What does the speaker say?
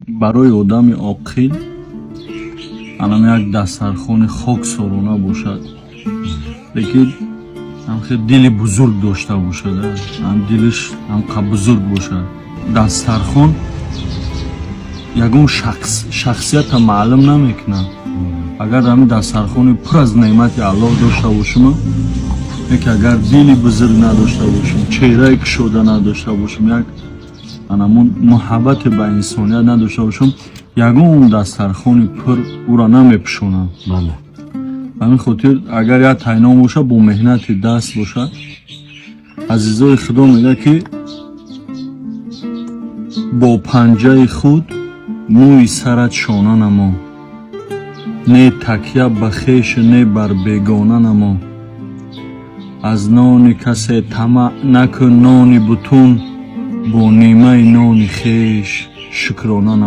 Барои одами оқил анам як дастархони хоксорона бошад, лекин ҳамхел дили бузург дошта бошад, ҳам дилиш ҳамқа бузург бошад. Дастархон ягон шахсията маълум намекунад. Агар ҳамин дастархони пур аз неъмати Аллоҳ дошта бошум, яке агар дили бузург надошта бошум, чеҳраи кушода надошта бошум, як анамун муҳаббате ба инсоният надошта бошум, ягон дастархони пур ӯро намепӯшонам. Ба ҳамин хотир, агар як тайном бошад, бо меҳнати даст бошад. Азизои Худо, мегӯяд, ки бо панҷаи худ мӯи сарат шона намо, не такя ба хешу не бар бегона намо. Аз нони касе тамаъ накун нони бутун, бо нимаи нони хеш шукрона намо.